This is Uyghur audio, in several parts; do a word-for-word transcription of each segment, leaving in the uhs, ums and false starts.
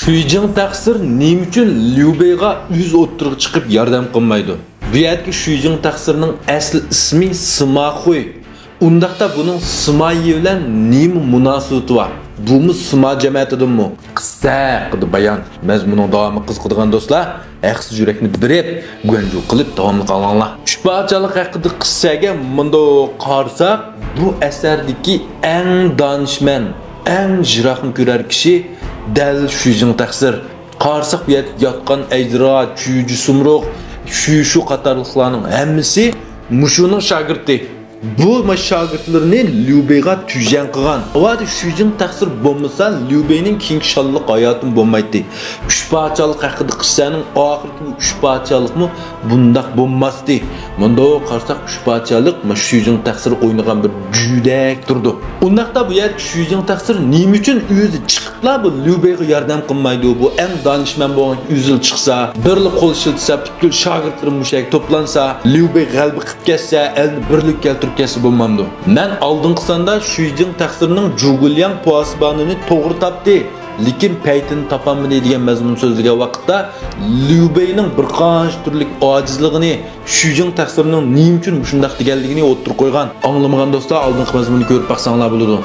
شۈيجىڭ تەقسىر نېمە ئۈچۈن ليۇ بېيغا ئۆزى ئوتتۇرىغا چىقىپ ياردەم قىلمايدۇ؟ بۇ يەردىكى شۈيجىڭ تەقسىرنىڭ ئەسلى ئىسمى سىما خۇي. ئۇنداقتا بۇنىڭ سىما يى بىلەن نېمە مۇناسىۋىتى بار؟ بۇمۇ سىما جەمەتىدىنمۇ؟ قىسسە ھەققىدە بايان. مەزمۇننىڭ داۋامى قىزىقىدىغان دوستلار، ھەقسىز يۈرەكنى بېرىپ، گۇەنجۇ قىلىپ داۋاملىق ئاڭلاڭلار. ئۈچ پادىشاھلىق ھەققىدە قىسسەگە مۇنداق قارىساق، بۇ ئەسەردىكى ئەڭ دانىشمەن، ئەڭ يىراقنى كۆرەر كىشى دەل شۈيجىڭ تەقسىر. قارىساق، بۇ يەردە ياتقان ئەجدىرا، چۈيجى سۇمرۇغ، شۈيشۇ قاتارلىقلارنىڭ ھەممىسى مۇشۇنىڭ شاگىرتى. بۇ ما شاگىرتلىرىنى ليۇ بېيغا تۈژەن قىلغان. ناۋادا شۈيجىڭ تەقسىر بولمىسا، ليۇ بېينىڭ كېيىنكى شانلىق ھاياتىمۇ بولمايتتى. ئۈچ پادىشاھلىق ھەققىدە قىسسەنىڭ ئاخىرىدىكى بۇ ئۈچ پادىشاھلىقمۇ بۇنداق بولماستى. مۇنداق قارىساق، ئۈچ پادىشاھلىق ما شۈيجىڭ تەقسىر ئوينىغان بىر جۈيدەك تۇرىدۇ. ئۇنداقتا بۇ يەردىكى شۈيجىڭ تەقسىر نېمە ئۈچۈن ئۆزى چىقىپلا بۇ ليۇ بېيغا ياردەم قىلمايدۇ؟ بۇ ئەڭ دانىشمەن بولغان ئۆزىلا چىقسا، بىرلا قول ئىشلىتسە، پۈتكۈل شاگىرتلىرى مۇشۇ يەرگە توپلانسا، ليۇ بېي غەلىبە قىلىپ كەتسە، ئەلنى بىرلىككە كەلتۈرۈپ كەتسە بولمامدۇ؟ مەن ئالدىنقى ساندا شۈيجىڭ تەقسىرنىڭ جۇگۇلياڭ پوئاسبانىنى توغرا تاپتى، لېكىن پەيتىنى تاپالمىدى دېگەن مەزمۇن سۆزلىگەن ۋاقىتتا، ليۇ بېينىڭ بىر قانچە تۈرلۈك ئاجىزلىقىنى، شۈيجىڭ تەقسىرنىڭ نېمە ئۈچۈن مۇشۇنداق دېگەنلىكىنى ئوتتۇرىغا قويغان. ئاڭلىمىغان دوستلار ئالدىنقى مەزمۇننى كۆرۈپ باقساڭلار بولىدۇ.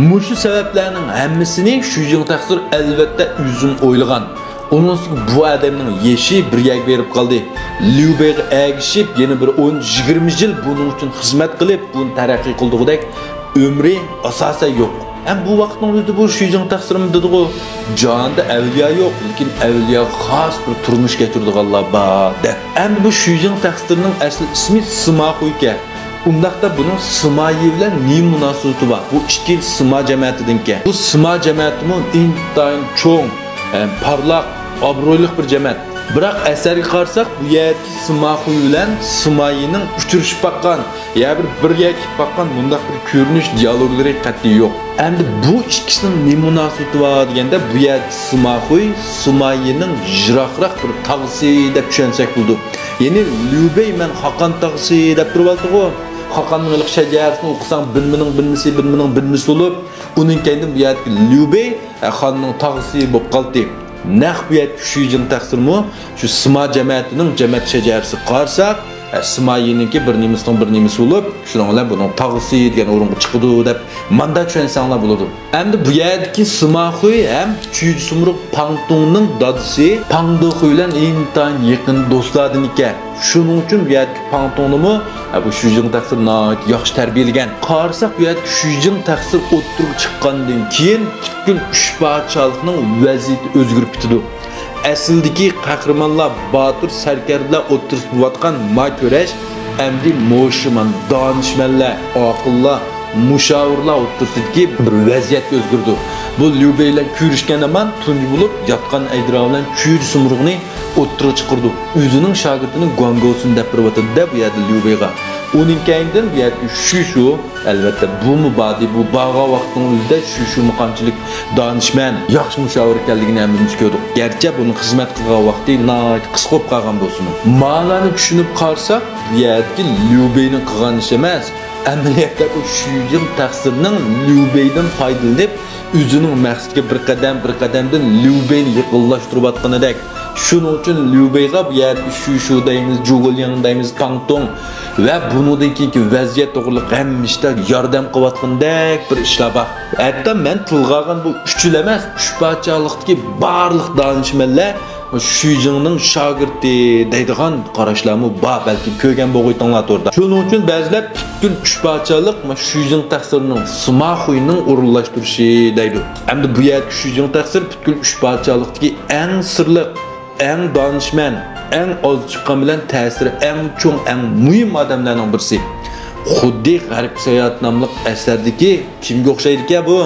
مۇشۇ سەۋەبلەرنىڭ ھەممىسىنى شۈيجىڭ تەقسىر ئەلۋەتتە ئۆزىمۇ ئويلىغان. ئۇنىڭ ئۈستىگە بۇ ئادەمنىڭ يېشى بىر يەرگە بېرىپ قالدى. ليۇ بېيغا ئەگىشىپ، يەنە بىر ئون يىگىرمە يىل بۇنىڭ ئۈچۈن خىزمەت قىلىپ، بۇنى تەرەققىي قىلدۇرغۇدەك ئۆمرى ئاساسەن يوق. ھەم بۇ ۋاقىتنىڭ ئۆزىدە بۇ شۈيجىڭ تەقسىرمۇ دېدىغۇ، جاھاندا ئەۋلىيا يوق، لېكىن ئەۋلىياغا خاس بىر تۇرمۇش كەچۈرىدىغانلار بار، دەپ. ئەمدى بۇ شۈيجىڭ تەقسىرنىڭ ئەسلى ئىسمى سىما خۇيكەن. ئۇنداقتا بۇنىڭ سىما يى بىلەن نېمە مۇناسىۋىتى بار؟ بۇ ئىككىلىسى سىما جەمەتىدىنكەن. بۇ سىما جەمەتىمۇ ئىنتايىن چوڭ، ئە، پارلاق، ئابرۇيلۇق بىر جەمەت. بىراق ئەسەرگە قارىساق، بۇ يەردىكى سىما خۇي بىلەن سىما يىنىڭ ئۇچرىشىپ باققان، يا بىر، بىر يەرگە كېلىپ باققان مۇنداق بىر كۆرۈنۈش دىيالوگلىرى قەتئىي يوق. ئەمدى بۇ ئىككىسىنىڭ نېمە مۇناسىۋىتى بار دېگەندە، بۇ يەردىكى سىما خۇي سىما يىنىڭ يىراقراق بىر تاغىسى دەپ چۈشەنسەك بولىدۇ. يەنى ليۇ بېي مەن خاقان تاغىسى دەپ تۇرۇۋالدىغۇ. خاقاننىڭ ھېلىقى شەجەرىسىنى ئوقۇساڭ، بىلمىنىڭ بىلمىسى، بىلمىنىڭ بىلمىسى بولۇپ، ئۇنىڭ كەينىدىن بۇ يەردىكى ليۇ بېي، ئە، خاننىڭ تاغىسى بولۇپ قالدى. نەق بۇ يەردىكى شۈيجىڭ تەقسىرمۇ شۇ سىما جەمەتىنىڭ جەمەت شەجەرىسىگە قارىساق، ئە، سىما يىنىڭكى بىر نېمىسىنىڭ بىر نېمىسى بولۇپ، شۇنىڭ بىلەن بۇنىڭ تاغىسى دېگەن ئورۇنغا چىقىدۇ دەپ ماندا چۈشەنسەڭلار بولىدۇ. ئەمدى بۇ يەردىكى سىما خۇي ھەم چۈيجى سۇمرۇغ پاڭتۇڭنىڭ دادىسى پاڭ دېخۇي بىلەن ئىنتايىن يېقىن دوستلاردىن ئىكەن. شۇنىڭ ئۈچۈن بۇ يەردىكى پاڭتۇڭنىمۇ، ھە، بۇ شۈيجىڭ تەقسىر ناھايىتى ياخشى تەربىيەلىگەن. قارىساق، بۇ يەردىكى شۈيجىڭ تەقسىر ئوتتۇرىغا چىققاندىن كېيىن پۈتكۈل ئۈچ پادىشاھلىقنىڭ ۋەزىيىتى ئۆزگىرىپ كېتىدۇ. ئەسلىدىكى قەھرىمانلار، باتۇر سەركەردىلەر ئوتتۇرىسىدا بولۇۋاتقان ما كۈرەش ئەمدى موشىمان، دانىشمەنلەر، ئاقىللار، مۇشاۋىرلار ئوتتۇرىسىدىكى بىر ۋەزىيەتكە ئۆزگىرىدۇ. بۇ ليۇ بېي بىلەن كۆرۈشكەن ھامان تۇنجى بولۇپ ياتقان ئەجدىرا بىلەن چۈيجى سۇمرۇغنى ئوتتۇرىغا چىقىرىدۇ. ئۆزىنىڭ شاگىرتىنى گۇاڭگوسىن دەپ بېرىۋاتىدۇ-دە بۇ يەردە ليۇ بېيغا. ئۇنىڭ كەينىدىن بۇ يەردىكى شۈيشۇ، ئەلۋەتتە، بۇمۇ باردى. بۇ بارغان ۋاقتىنىڭ ئۆزىدە شۈيشۇمۇ قانچىلىك دانىشمەن، ياخشى مۇشاۋىر ئىكەنلىكىنى ھەممىمىز كۆردۇق. گەرچە بۇنىڭ خىزمەت قىلغان ۋاقتى ناھايىتى قىسقا بولۇپ قالغان بولسىمۇ. مانىلارنى چۈشىنىپ قارىساق، بۇ يەردىكى ليۇ بېينىڭ قىلغان ئىشى ئەمەس. ئەمەلىيەتتە بۇ شۈيجىڭ تەقسىرنىڭ ليۇ بېيدىن پايدىلىنىپ، ئۆزىنىڭ مەقسىتىگە بىر قەدەم، بىر قەدەمدىن ليۇ بېينى يېقىنلاشتۇرۇۋاتقىنىدەك. شۇنىڭ ئۈچۈن ليۇ بېيغا بۇ يەردىكى شۈيشۇ دەيمىز، جۇگۇلياڭ دەيمىز، پاڭتۇڭ ۋە بۇنىڭدىن كېيىنكى ۋەزىيەت توغرىلىق ھەممە ئىشتا ياردەم قىلىۋاتقىنىدەك بىر ئىشلار بار. ھەتتا مەن تىلغا ئالغان بۇ ئۈچىلا ئەمەس، ئۈچ پادىشاھلىقتىكى بارلىق دانىشمەنلەر شۈيجىڭنىڭ شاگىرتى دەيدىغان قاراشلارمۇ بار، بەلكىم كۆرگەن بولغۇيتىڭلار توردا. شۇنىڭ ئۈچۈن بەزىلەر پۈتكۈل ئۈچ پادىشاھلىق شۈيجىڭ تەقسىرىنىڭ سىما خۇينىڭ ئورۇنلاشتۇرۇشى دەيدۇ. ئەمدى بۇ يەردىكى شۈيجىڭ تەقسىر پۈتكۈل ئۈچ پادىشاھلىقتىكى ئەڭ سىرلىق، ئەڭ دانىشمەن، ئەڭ ئاز چىققان بىلەن تەسىرى ئەڭ چوڭ، ئەڭ مۇھىم ئادەملەرنىڭ بىرسى. خۇددى غەربكە ساياھەت ناملىق ئەسەردىكى كىمگە ئوخشايدىكەن بۇ؟